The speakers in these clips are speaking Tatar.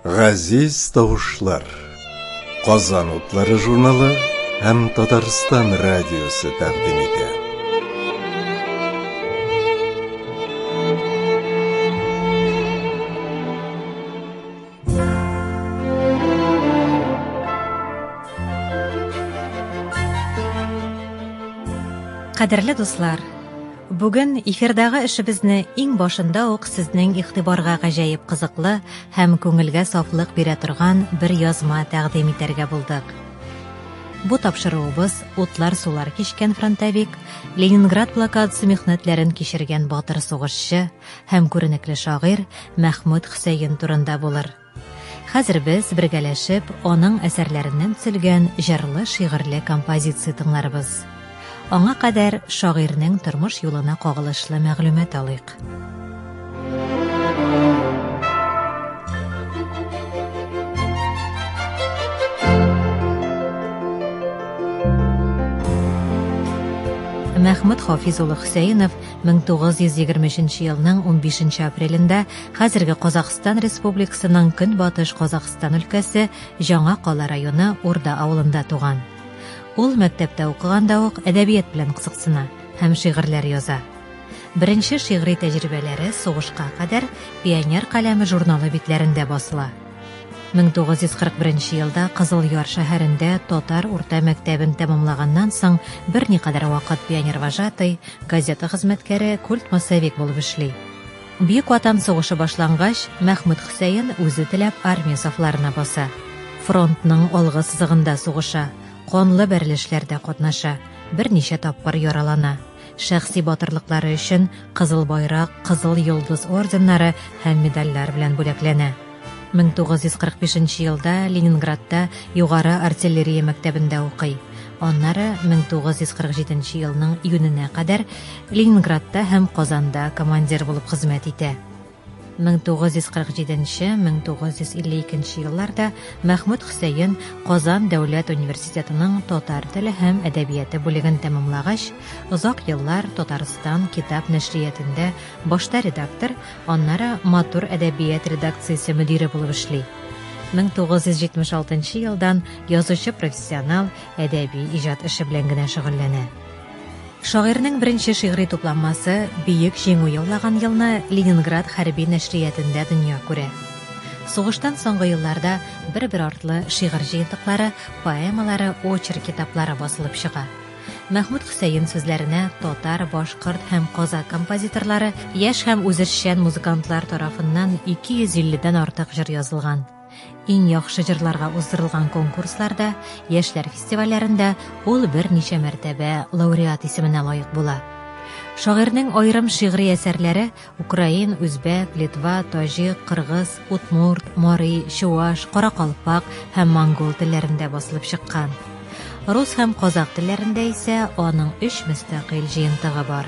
Газиз тавышлар. Казан утлары журналы һәм Татарстан радиосы тәкъдим итә. Кадерле дуслар, бүген эфирдагы эшебезне иң башында ук сезнең игътибарга гаҗәеп кызыклы һәм күңелгә сафлык бирә торган бер язма тәкъдим итәргә булдык. Бу тапшыруыбыз утлар-сулар кичкән фронтовик, Ленинград блокадасы михнәтләрен кичергән батыр сугышчы һәм күренекле шагыйрь Мәхмүт Хөсәен турында булыр. Хәзер без бергәләшеп аның әсәрләреннән төзелгән җырлы-шигырьле композиция тыңларбыз. Аңа кадәр шагыйрьнең тормыш юлына кагылышлы мәгълүмат алыйк. Мәхмүт Хафиз улы Хөсәенов 1923 елның 15 апрелендә хәзерге Казахстан Республикасының Көнбатыш Казахстан өлкәсе Жаңа Кала районы Урда авылында туган. Ул мәктәптә укыганда ук әдәбият белән кызыксына һәм шигырьләр яза. Беренче шигъри тәҗрибәләре сугышка кадәр Пионер каләме журналы битләрендә басыла. 1941 елда Кызыл Яр шәһәрендә татар урта мәктәбен тәмамлаганнан соң берникадәр вакыт пионервожатый, газета хезмәткәре, культмассовик булып эшли. Бөек Ватан сугышы башлангач, Мәхмүт Хөсәен үзе теләп армия сафларына баса. Фронтның алгы сызыгында сугыша, канлы бәрелешләрдә катнаша, берничә тапкыр яралана. Шәхси батырлыклары өчен Кызыл Байрак, Кызыл Йолдыз орденнары һәм медальләр белән бүләкләнә. 1945 елда Ленинградта югары артиллерия мәктәбендә укый. Аннары 1947 елның июненә кадәр Ленинградта һәм Казанда командир булып хезмәт итә. 1947-1952 елларда Мәхмүт Хөсәен Казан дәүләт университетының татар теле һәм әдәбияты бүлеген тәмамлагач, озак еллар Татарстан китап нәшриятендә башта редактор, аннары Матур әдәбият редакциясе мөдире булып эшли. 1976 елдан язучы-профессионал әдәби иҗат эше белән генә шөгыльләнә. Шагыйрьнең беренче шигъри тупланмасы Бөек Җиңү яулаган елны Ленинград хәрби нәшриятендә дөнья күрә. Сугыштан соңгы елларда бер-бер артлы шигырь җыентыклары, поэмалары, очерк китаплары басылып чыга. Мәхмүт Хөсәен сүзләренә татар, башкорт һәм казак композиторлары, яшь һәм үзешчән музыкантлар тарафыннан 250 дән артык җыр язылган. Иң яхшы җырларга уздырылган конкурсларда, яшьләр фестивальләрендә ул берничә мәртәбә лауреат исеменә лаек була. Шагыйрьнең аерым шигъри әсәрләре украин, үзбәк, литва, таҗик, кыргыз, удмурт, мари, чуаш, каракалпак һәм монгол телләрендә басылып чыккан. Рус һәм казак телләрендә исә аның өч мөстәкыйль җыентыгы бар.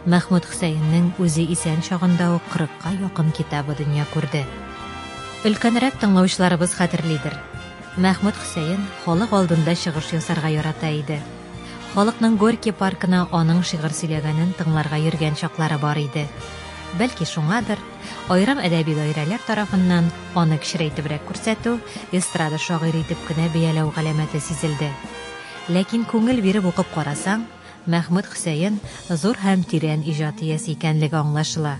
Мәхмүт Хөсәеннең үзе исән чагында ук кырыкка якын китабы дөнья күрде. Өлкәнрәк тыңлаучыларыбыз хәтерлидер. Мәхмүт Хөсәен халык алдында чыгыш ясарга ярата иде. Халыкның Горький паркына аның шигырь сөйләгәнен тыңларга йөргән чаклары бар иде. Бәлки шуңадыр, аерым әдәби даирәләр тарафыннан аны кечерәйтебрәк күрсәтү, эстрада шагыйре итеп кенә бәяләү галәмәте сизелде. Ләкин күңел биреп укып карасаң, Мәхмүт Хөсәен зур һәм тирән иҗат иясе икәнлеге аңлашыла.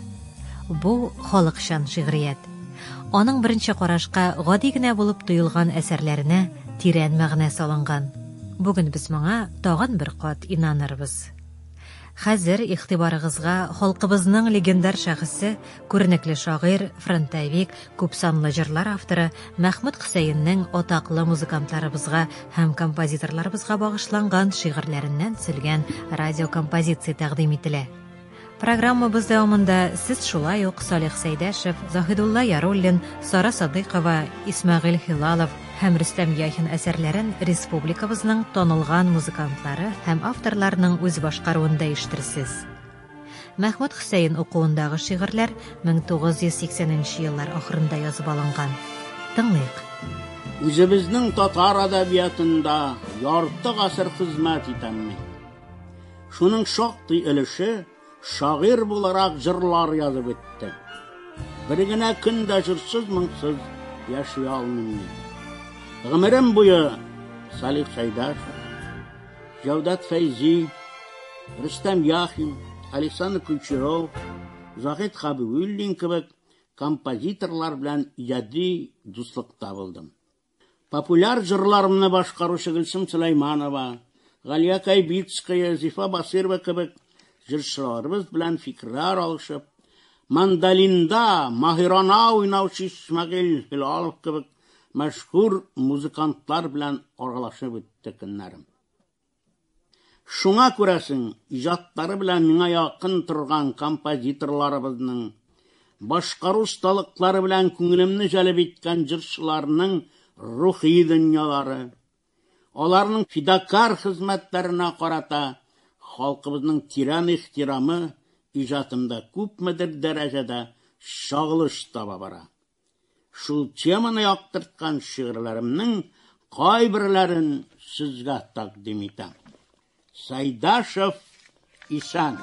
Бу, халыкчан шигърият. Аның беренче карашка гади генә булып тоелган әсәрләренә тирән мәгънә салынган. Бүген без моңа тагын бер кат инанырбыз. Хәзер игътибарыгызга халкыбызның легендар шәхесе, күренекле шагыйрь, фронтовик, күпсанлы җырлар авторы Мәхмүт Хөсәеннең атаклы музыкантларыбызга һәм композиторларыбызга багышланган шигырьләреннән төзелгән радиокомпозиция тәкъдим ителә. Программабыз дәвамында сез шулай ук Салих Сәйдәшев, Заһидулла Яруллин, Сара Садыйкова, Исмәгыйль Хилалов һәм Рөстәм Яхин әсәрләрен республикабызның танылган музыкантлары һәм авторларының үз башкаруында ишетерсез. Мәхмүт Хөсәен укуындагы шигырьләр 1980 нче еллар ахырында язып алынган. Тыңлыйк. Үзебезнең татар әдәбиятында ярты гасыр хезмәт итәм мин. Шуның шактый өлеше шагыйрь буларак җырлар язып үтте. Бер генә көн дә җырсыз-моңсыз яши алмыйм мин. Гомерем буе Салих Сәйдәшев, Җәүдәт Фәйзи, Рөстәм Яхин, Александр Кучеров, Заһид Хәбибуллин кебек композиторлар белән иҗади дуслыкта булдым. Популяр җырларымны башкаручы Гөлсем Сөләйманова, Галия Кайбицкая, Зифа Басыйрова кебек җырчыларыбыз белән фикерләр алышып, мандолинда маһирана уйнаучы Исмәгыйль Һилалов кебек мәшһүр музыкантлар белән аралашып үтте көннәрем. Шуңа күрәсең, иҗатлары белән миңа якын торган композиторларыбызның, башкару осталыклары белән күңелемне җәлеп иткән җырчыларның рухи дөньялары, аларның фидакарь хезмәтләренә карата халкыбызның тирән ихтирамы иҗатымда күпмедер дәрәҗәдә чагылыш таба бара. Шул теманы яктырткан шигырьләремнең кайберләрен сезгә тәкъдим итәм. Сайдашев исән.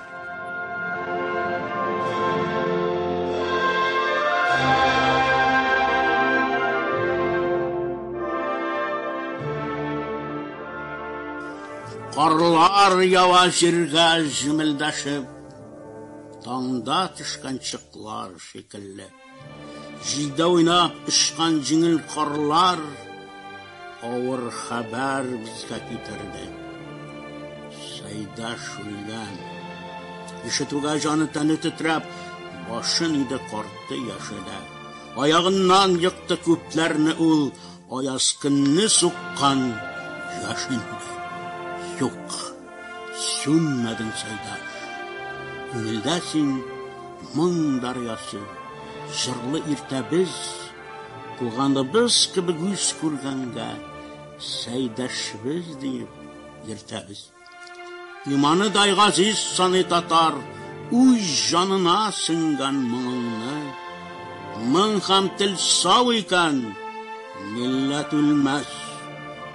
Карлар ява җиргә җемелдәшеп, таңда төшкән чыклар шикелле. Җилдә уйнап очкан җиңел карлар авыр хәбәр безгә китерде. Сәйдәш үлгән. Ишетүгә җаны тәне тетрәп, башын иде карты яшедә. Аягыннан екты күпләрне ул, аяз көнне суккан яшендә. Юк, сүнмәдең, Сәйдәш. Күңелдә син моң дәрьясы, җырлы иртәбез, туганыбыз кебек үз күргәнгә, Сәйдәшебез диеп йөртәбез. Иманыдай газиз саный татар, үз җанына сеңгән моңыңны. Моң һәм тел сау икән, милләт үлмәс,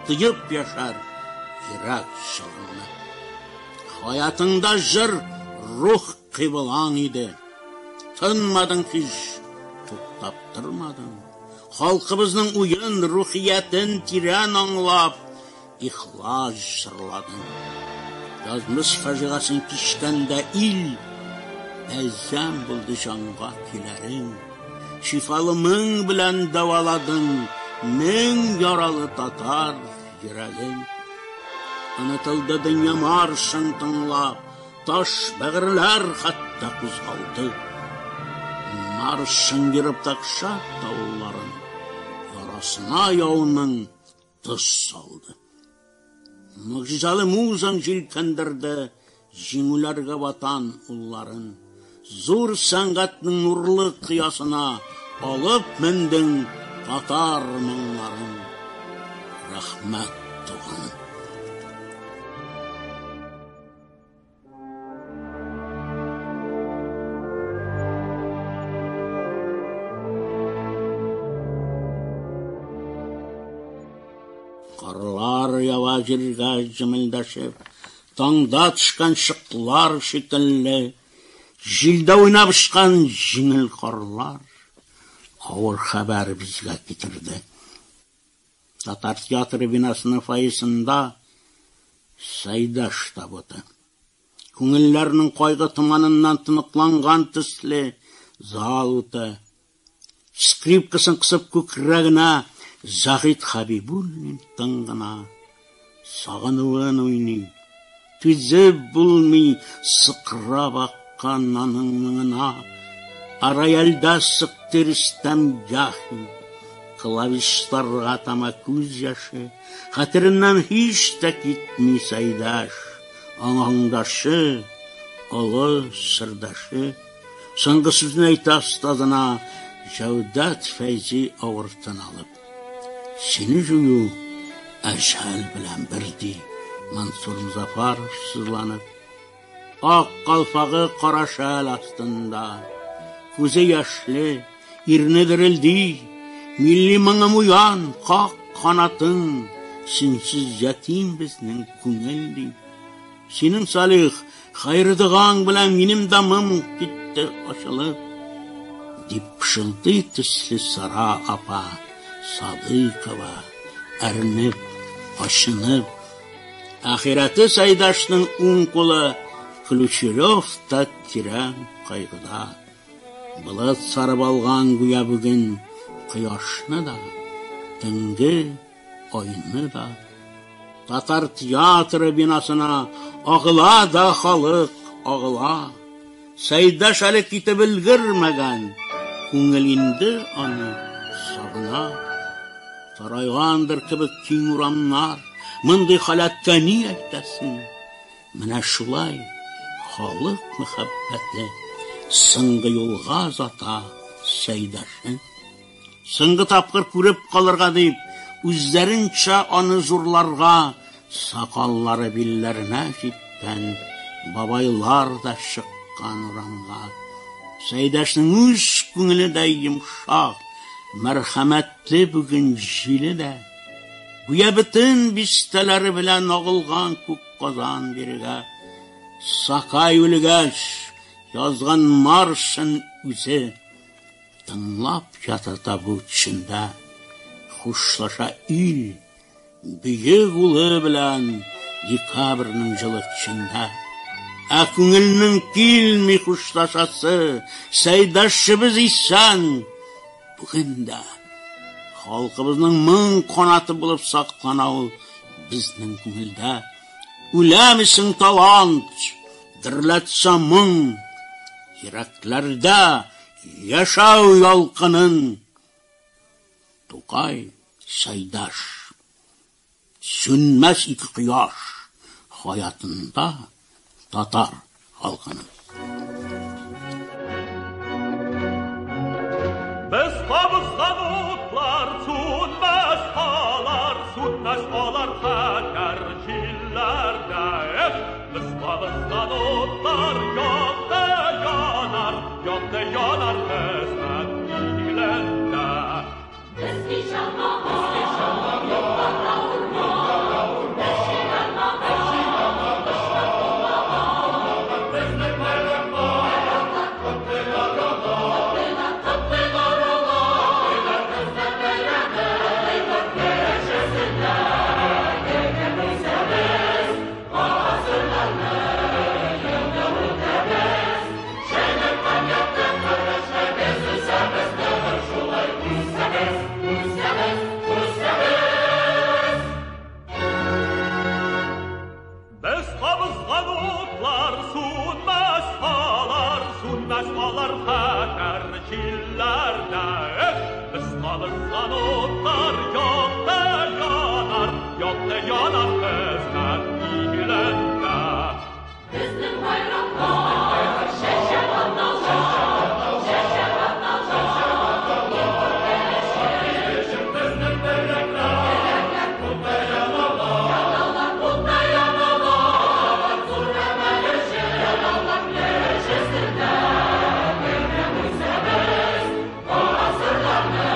тоеп яшәр йөрәк җылыңны. Хаятыңда җыр рух кыйблаң иде. Тынмадың һич, туктап тормадың. Халкыбызның уен, рухиятен тирән аңлап, ихлас җырладың. Язмыш фаҗигасен кичкәндә ил, бәлзәм булды җанга көйләрең. Шифалы моң белән дәваладың мең яралы татар йөрәген. Онытылды дөнья маршын тыңлап, таш бәгырьләр хәтта кузгалды. Маршын ерып дәһшәт давылларын, ярасына яуның тоз салды. Могҗизалы музаң җилкендерде җиңүләргә ватан улларын. Зур сәнгатьнең нурлы кыясына алып мендең татар моңнарын. Рәхмәт, туганым. Карлар ява җиргә җемелдәшеп, таңда төшкән чыклар шикелле, җилдә уйнап очкан җиңел карлар авыр хәбәр безгә китерде. Татар театры бинасының фойесында Сәйдәш табуты. Күңелләрнең кайгы томаныннан тоныкланган төсле зал уты. Скрипкасын кысып күкрәгенә Заһид Хәбибуллин тын гына сагынуын уйный. Түзеп булмый сыкрап аккан аның моңына. Ә рояльдә сыкты Рөстәм Яхин. Клавишларга тама күз яше. Хәтереннән һич тә китми Сәйдәш. Аңаңдашы, олы сырдашы. Соңгы сүзен әйтә остазына Җәүдәт Фәйзи авыр тын алып. Сине җую әҗәл белән бер, ди Мансур Мозафаров сызланып. Ак калфагы кара шәл астында, күзе яшьле, ирне дерелди. Милли моңым уян, как канатың, синсез ятим безнең күңел, ди. Синең, Салих, хәер-догаң белән минем дә моң китте ачылып, дип пышылдый төсле Сара апа Садыйкова, әрнеп, ачынып. Ахирәте Сәйдәшнең уң кулы Ключерев та тирән кайгыда. Болыт сарып алган гүя бүген кояшны да, төнге айны да. Татар театры бинасына агыла да халык агыла. Сәйдәш әле китеп өлгермәгән, күңел инде аны сагына. Тарайгандыр кебек киң урамнар, мондый халәткә ни әйтәсең? Менә шулай халык мәхәббәте соңгы юлга озата Сәйдәшен. Соңгы тапкыр күреп калырга дип, үзләренчә аны зурларга сакаллары билләренә җиткән бабайлар да чыккан урамга. Сәйдәшнең үз күңеле дә йомшак, мәрхәмәтле бүген җиле дә. Гүя бөтен бистәләре белән агылган күк Казан бирегә. Сакай үлгәч, язган маршын үзе Тыңлап ята табут эчендә, Хушлаша ил бөек улы белән Декабрьнең җылы кичендә. Ә күңелнең килми хушлашасы, Сәйдәшчебез исән бүген дә. Халкыбызның моң канаты булып саклана ул безнең күңелдә. Үләмесең талант, дөрләтсә моң, Йөрәкләрдә яшәү ялкынын. Тукай, Сәйдәш, сүнмәс ике кояш хаятында татар халкының. Без кабызган утлар сүнмәс алар, сүнмәс алар хәтәр җилләрдә. Эх, без кабызган утлар якты янар, якты янар хезмәт илендә. Без һич алмабыз, юкка урман, без җыйналмабыз, дошман булмаган. Безнең байраклар, котлыйлар алар, Котлыйлар алар, хезмәт бәйрәме, яшәсеннәр, гел үсәбез, гасырларны елда үтәбез. Җәннәттән якты көрәштә без үсәбез, ныгып шулай үсәбез, үсәбез, үсәбез. Без кабызган утлар сүнмәс алар, сүнмәс алар хәтәр җилләрдә. Эх, без кабызган утлар якты янар, якты янар хезмәт илендә. Безнең байраклар чәчәк аталар, чәчәк аталар, иң күркәләшеп. Безнең байраклар утта яналар, Яналар, утта яналар, зур әмәл өчен. Яналар, яшәсеннәр, гел үсәбез, гасырларны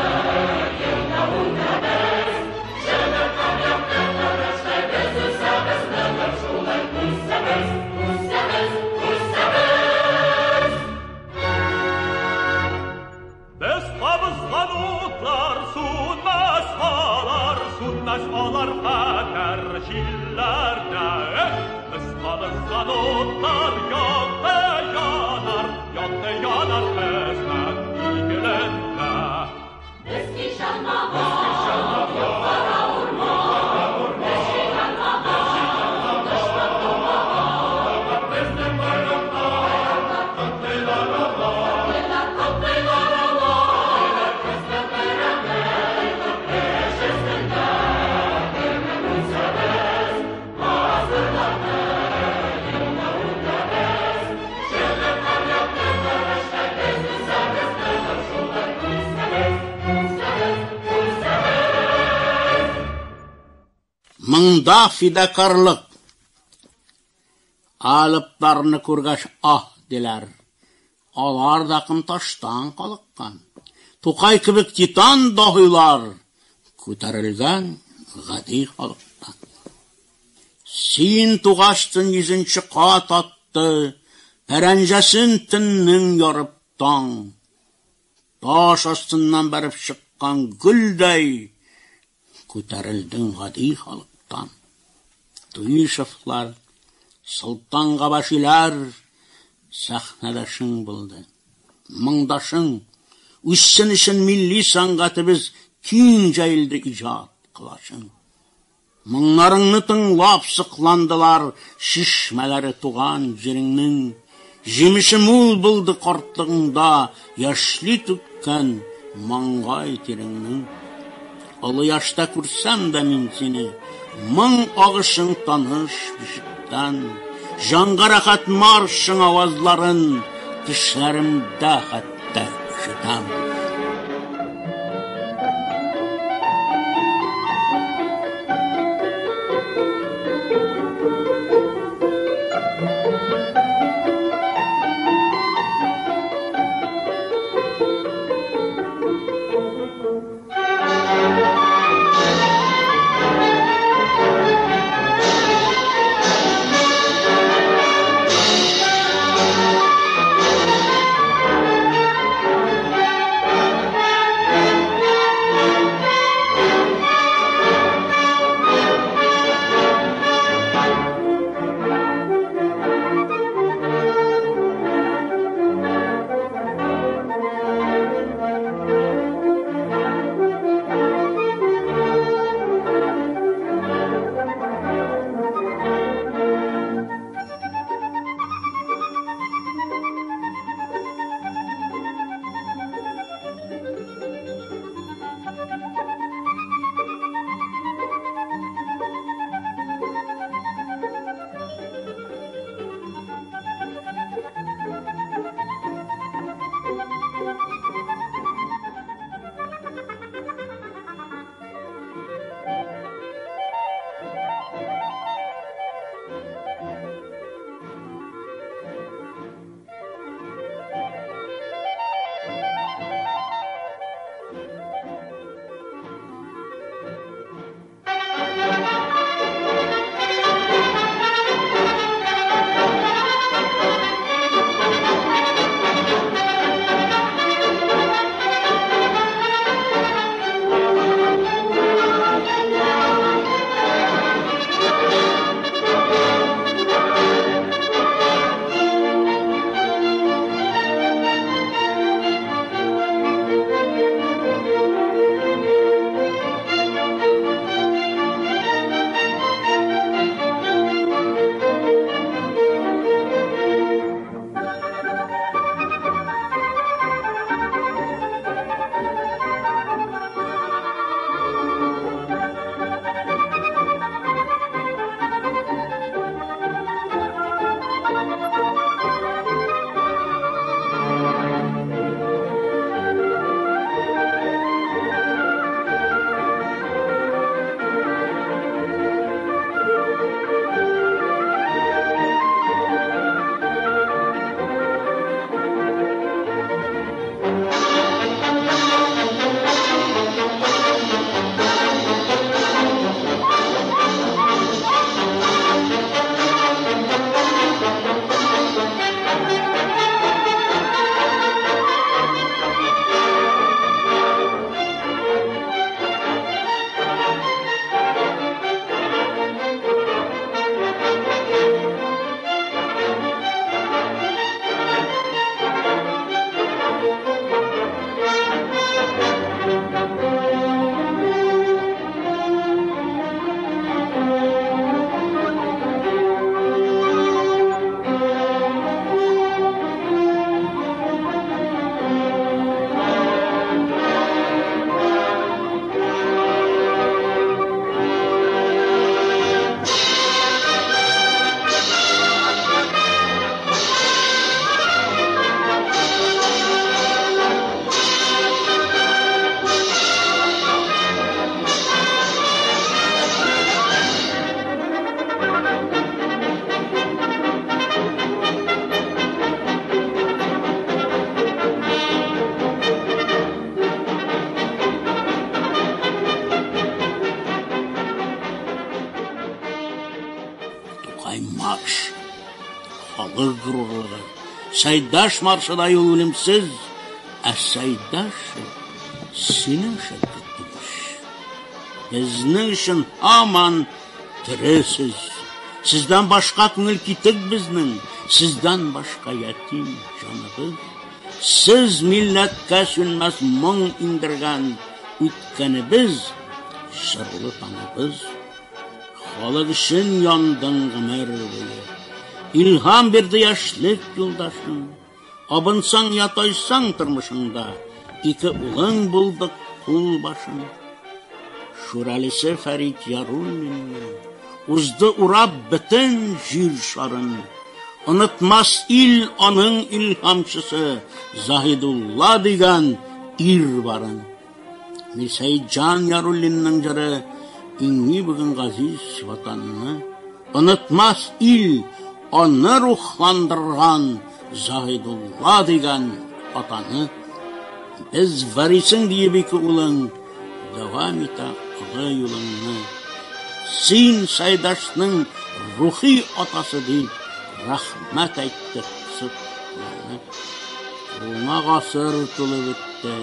елда үтәбез. Җәннәттән якты көрәштә без үсәбез, ныгып шулай үсәбез, үсәбез, үсәбез. Без кабызган утлар сүнмәс алар, сүнмәс алар хәтәр җилләрдә. Эх, без кабызган утлар якты янар, якты янар хезмәт илендә. Без һич алмабыз, юкка урман, без җыйналмабыз, дошман булмаган. Безнең байраклар котлыйлар алар, Котлыйлар, котлыйлар алар, хезмәт бәйрәме, яшәсеннәр, гел үсәбез, гасырларны елда үтәбез. Җәннәттән якты көрәштә без үсәбез, ныгып шулай үсәбез, үсәбез, үсәбез. Монда фидакарлык. Алыпларны күргәч, аһ диләр. Алар да кым таштан калыккан. Тукай кебек титан даһилар күтәрелгән гади халыктан. Син тугачтын йөзенче кат атты, Пәрәнҗәсен төннең ярып таң. Таш астыннан бәреп чыккан гөлдәй, Күтәрелдең гади халыктан. Туишевлар, Солтан Габәшиләр сәхнәдәшең булды. Моңдашың, үссен өчен милли сәнгатебез киң җәелде иҗат колачың. Моңнарыңны тыңлап сокландылар чишмәләре туган җиреңнең. Җимеше мул булды картлыгыңда яшьли түккән маңгай тиреңнең. Олы яшьтә күрсәм дә мин сине, моң агышың таныш бишектән. Җанга рәхәт маршың авазларын төшләремдә хәтта ишетәм. горурлыгы. Сәйдәш маршы да ул үлемсез, ә Сәйдәш синең шәкерт имеш. Безнең өчен һаман тересез. Сездән башка күңел китек безнең, сездән башка ятим җаныбыз. Сез милләткә сүнмәс моң иңдергән үткәнебез, җырлы таңыбыз. Халык өчен яндың гомер буе. Илһам бирде яшьлек юлдашың. Абынсаң я тайсаң тормышыңда, ике улың булдык кул башың. Шүрәлесе Фәрит Яруллинның узды урап бөтен җир шарын. Онытмас ил аның илһамчысы Заһидулла дигән ир барын. Мирсәетҗан Яруллинның җыры иңли бүген газиз ватанны. Онытмас ил аны рухландырган Заһидулла дигән атаны. Без варисың диеп ике улың дәвам итә олы юлыңны. Син Сайдашның рухи атасы дип рәхмәт әйттек кысып кулыңны. Кулыңа гасыр тулып үтте.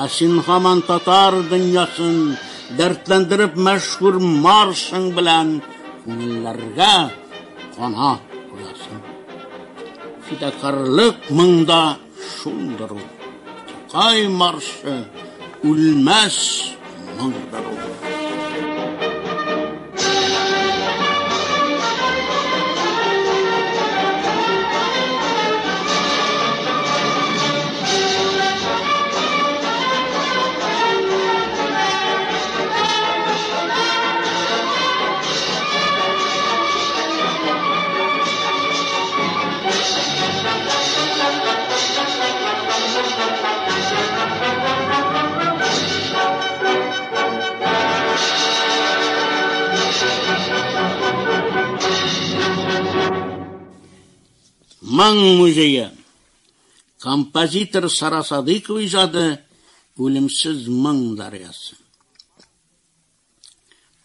Ә син һаман татар дөньясын дәртләндереп мәшһүр маршың белән күңелләргә канат куясың. Фидакарлык моңда шулдыр ул. Тукай маршы үлмәс моңдыр ул. Моң музее. Композитор Сара Садыкова иҗады үлемсез моң дәрьясы.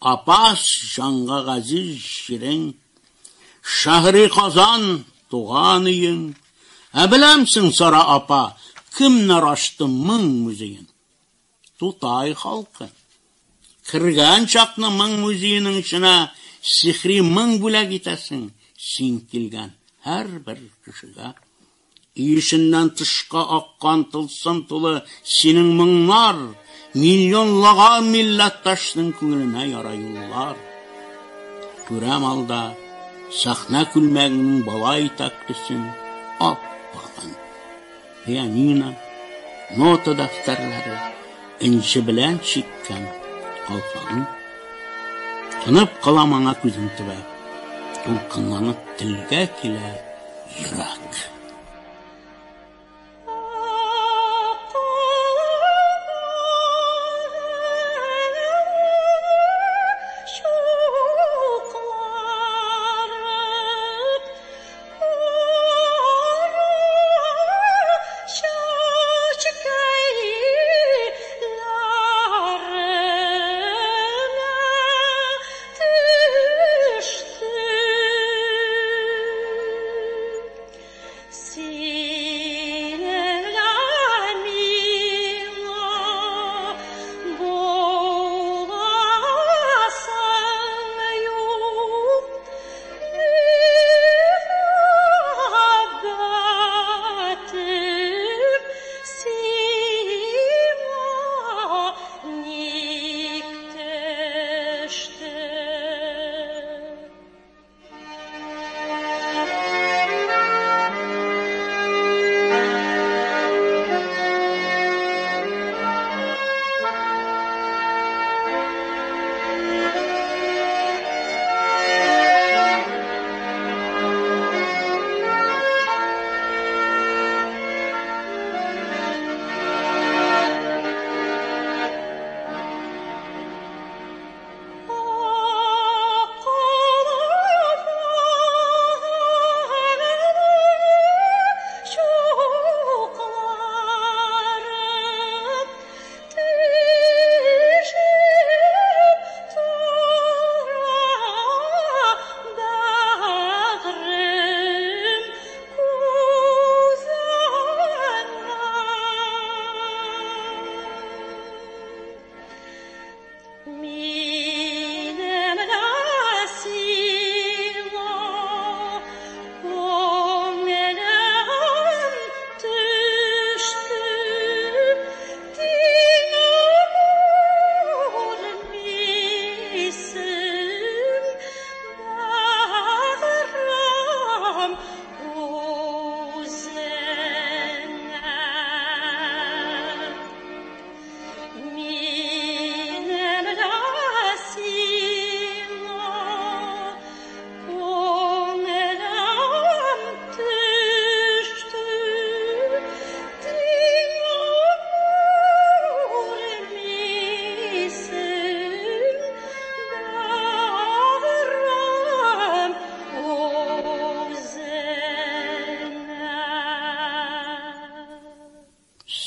Апас җанга газиз җирең, шәһри Казан туган өең. Ә беләмсең, Сара апа, кемнәр ачты моң музеен? Тутай халкы. Кергән чакны моң музееның эченә сихри моң бүләк итәсең син килгән һәрбер кешегә. Өй эченнән тышка аккан тылсым тулы синең моңнар, миллионлаган милләттәшнең күңеленә яра юллар. Күрәм алда сәхнә күлмәгеңнең бала итәклесен, ап-агын. Пианино, нота дәфтәрләре, энҗе белән чиккән калфагың. Тынып калам аңа күзем төбәп, дулкынланып телгә килә йөрәк.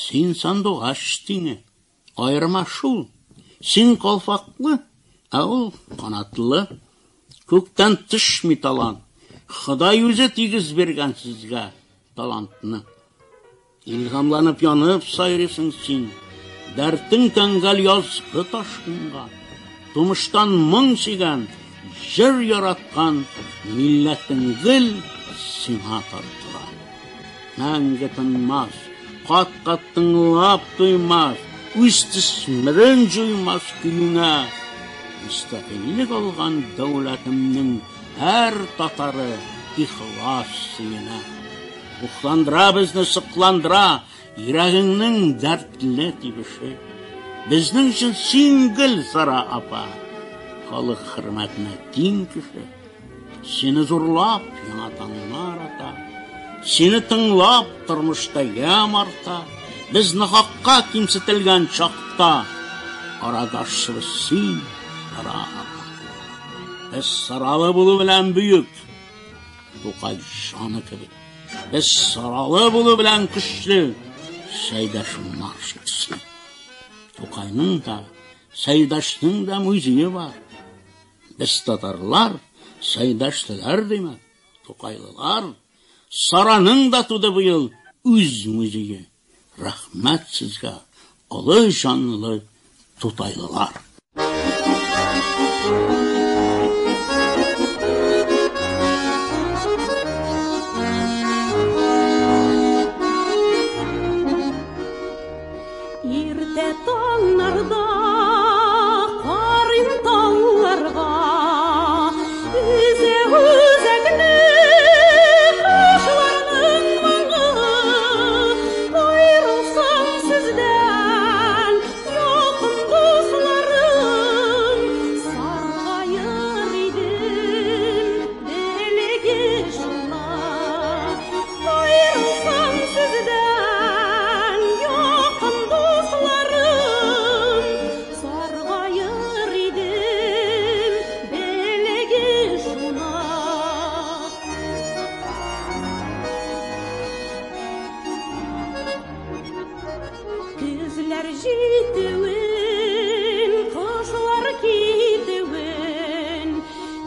Син сандугач тиңе, аерма шул. Син калфаклы, ә ул канатлы. Күктән төшми талант. Ходай үзе тигез биргән сезгә талантны. Илһамланып янып сайрыйсың син. Дәртең тәңгәл язгы ташкынга. Тумыштан моң сөйгән, җыр яраткан милләтең гел сиңа тартыла. Мәңге тынмас, кат-кат тыңлап туймас, үз төсмерен җуймас көеңә. Мөстәкыйльлек алган дәүләтемнең һәр татары ихлас сөенә. Рухландыра безне, сокландыра йөрәгеңнең дәртле тибеше. Безнең өчен син гел, Сара апа, халык хөрмәтенә тиң кеше. Сине зурлап яңа таңнар ата. Сине тыңлап тормышта ямь арта. Без нахакка кимсетелгән чакта арадашчыбыз син, Сара апа. Без саралы булу белән бөек, Тукай җаны кебек. Без саралы булу белән көчле, Сәйдәш маршал төсле. Тукайның да, Сәйдәшнең дә музее бар. Без татарлар, Сәйдәшлеләр димәк, Тукайлылар. Сараның да туды быел үз музее. Рәхмәт сезгә, олы җанлы тутайлылар. Иртә таңнарда карыйм тауларга, Өзә үзәкне кошларның моңы. Аерылсам сездән, якын дусларым, Саргаер идем, белегез шуны. Аерылсам сездән, якын дусларым, Саргаер идем, белегез шуны. Көзләр җитүен, кышлар китүен,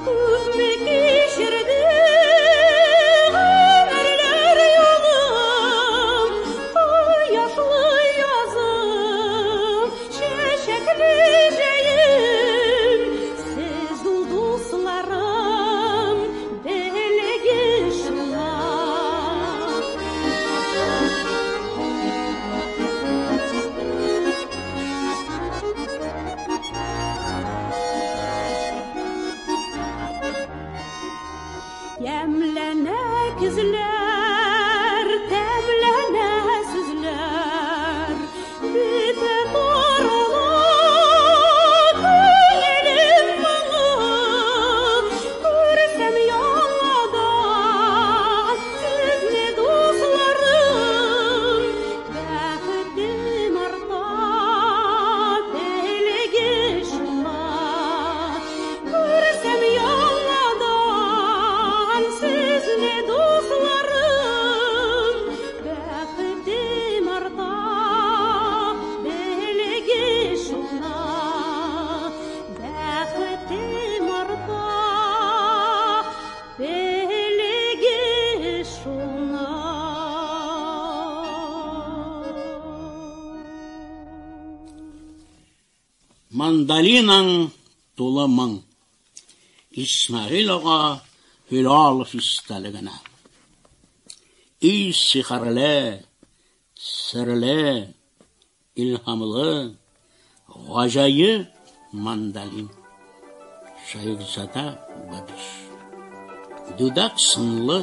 күпме кичерде гомерләр юлым. Кояшлы язым, чәчәкле җәем, сез ул дусларым, белегез шуны. Ямьләнә көзләр, тәмләнә сүзләр, бетә тарала күңелем моңы. Күрсәм яңадан сезне, дусларым, бәхетем арта, белегез шуны. Күрсәм яңадан сезне, дусларым, бәхетем арта, белегез шуны. Бәхетем арта, белегез шуны. Мандолинаң тулы моң. Исмәгыйль ага Һилалов истәлегенә. И сихерле, серле, илһамлы, гаҗәеп мандолин. Шәехзадә Бабич. Дүдәк сынлы,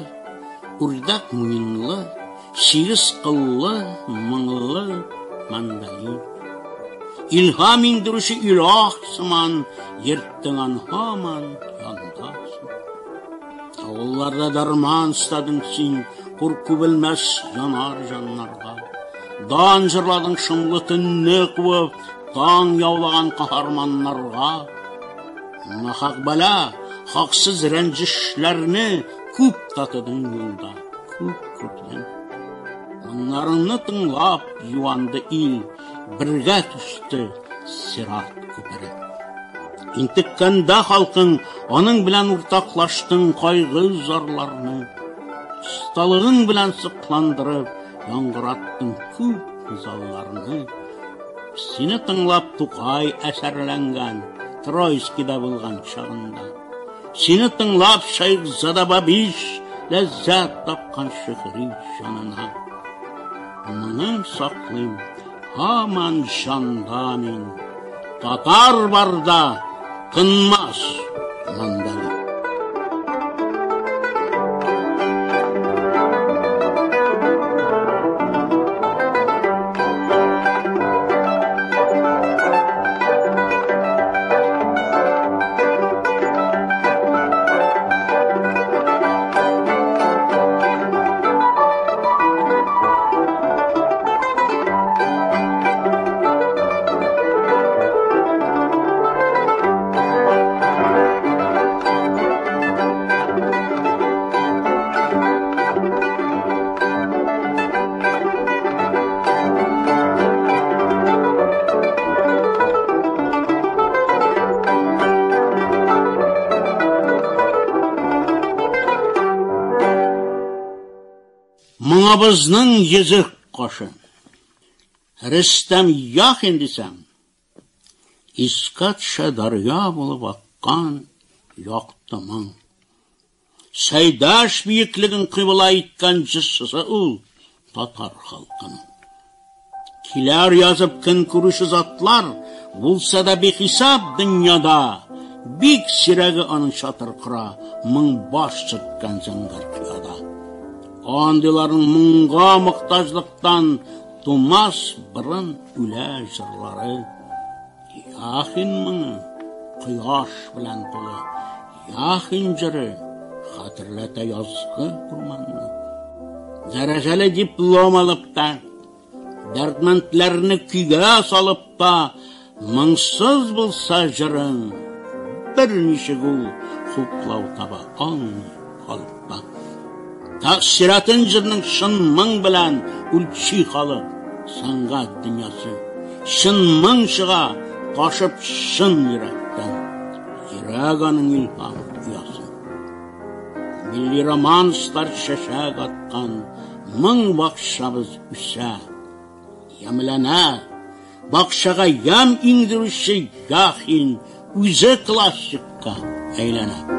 үрдәк муенлы, сигез кыллы, моңлы мандолин. Илһам иңдерүче илаһ сыман, йөрттең аны һаман янда син. Авылларда дарман өстәдең син, курку белмәс янар җаннарга. Дан җырладың шомлы төнне куып, таң яулаган каһарманнарга. Нахак бәла, хаксыз рәнҗешләрне күп татыдың юлда, күп күрдең. Моңнарыңны тыңлап юанды ил, бергә төште сират күпере. Интеккәндә халкың аның белән уртаклаштың кайгы зарларны. Осталыгың белән сокландырып яңгыраттың күп залларны. Сине тыңлап Тукай әсәрләнгән, Троицкида булган чагында. Сине тыңлап Шәйхзада Бабич ләззәт тапкан шигъри җанына. Моның саклыйм һаман җанда мин. Татар барда тынмас монда. Моңыбызның йөзек кашы. Рөстәм Яхин дисәң, искә төшә дәрья булып аккан якты моң. Сәйдәш биеклеген кыйбла иткән җырчысы ул татар халкының. Киләр язып көн күрүче затлар булса да бихисап дөньяда, бик сирәге аның чатыр кора, моң баш чыккан зәңгәр кыяда. Андыйларның моңга мохтаҗлыктан тумас борын үлә җырлары. Яхин моңы кояш белән тулы. Яхин җыры хәтерләтә язгы урманны. Дәрәҗәле диплом алып та, дәрдмәндләрне көйгә салып та, моңсыз булса җырың, берничек ул хуплау таба алмый халыкта. Тәэсиратын җырның чын моң белән үлчи халык, сәнгать дөньясы. Чын моң чыга, ташып чын йөрәктән. Йөрәк аның илһам оясы. Милли романслар чәчәк аткан, моң бакчабыз үсә, ямьләнә. Бакчага ямь иңдерүче Яхин үзе классикка әйләнә.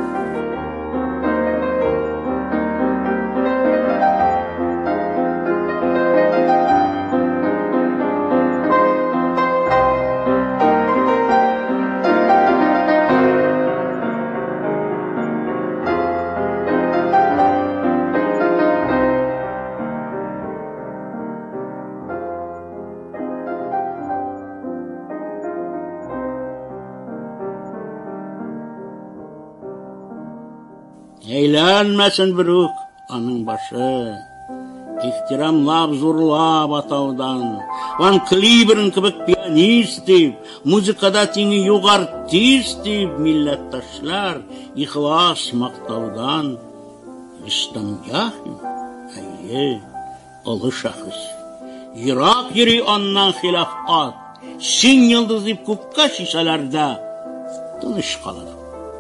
Әйләнмәсен берүк аның башы. Ихтирамлап, зурлап атаудан. Ван Клиберн кебек пианист дип, музыкада тиңе юк артист дип, милләттәшләр ихлас мактаудан. Рөстәм Яхин, әйе, олы шәхес. Ерак йөри аннан хилаф ат. Син йолдыз дип күккә чишәләр дә тыныч калыр.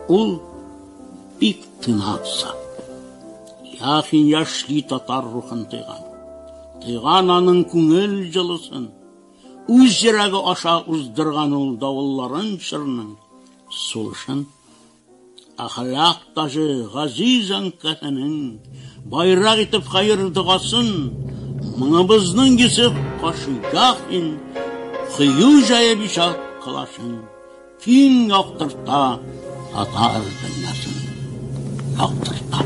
Ул бик тыйнак зат. Яхин яшьли татар рухын тойган. Тойган аның күңел җылысын. Үз йөрәге аша уздырган ул давылларын чорның сулышын. Әхлак таҗы газиз әнкәсенең байрак итеп хәер догасын, моңыбызның йөзе кашы Яхин, кыю җәеп иҗат кылачын, киң яктырта татар дөньясын. Яктырта.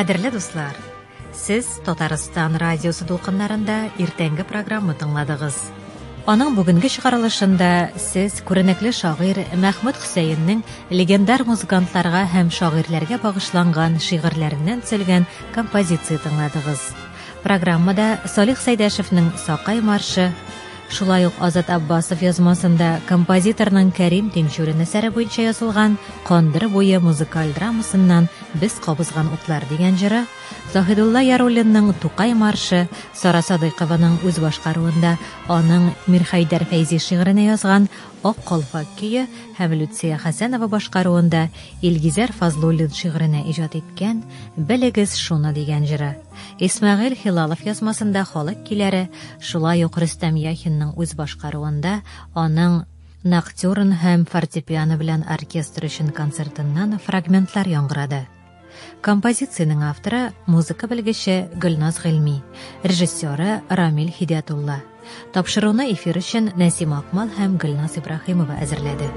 Кадерле дуслар, сез Татарстан радиосы дулкыннарында иртәнге программа тыңладыгыз. Аның бүгенге чыгарылышында сез күренекле шагыйрь Мәхмүт Хөсәеннең легендар музыкантларга һәм шагыйрьләргә багышланган шигырьләреннән төзелгән композиция тыңладыгыз. Программада Салих Сәйдәшевнең Сакай маршы, шулай ук Азат Аббасов язмасында композиторның Кәрим Тинчурин әсәре буенча язылган Кандыр буе музыкаль драмасыннан Без кабызган утлар дигән җыры, Заһидулла Яруллинның Тукай маршы, Сара Садыйкованың үз башкаруында аның Мирхәйдәр Фәйзи шигыренә язган Ак калфак көе һәм Люция Хәсәнова башкаруында Илгизәр Фазлуллин шигыренә иҗат иткән Белегез шуны дигән җыры. Исмәгыйль Хилалов язмасында халык көйләре, шулай ук Рөстәм Яхинның үз башкаруында аның Ноктюрн һәм фортепиано белән оркестр өчен концертыннан фрагментлар яңгырады. Композициянең авторы музыка белгече Гөлназ Гыйльми, режиссеры Рамил Хидиятулла. Тапшыруны эфир өчен Нәсим Акмал һәм Гөлназ Ибраһимова әзерләде.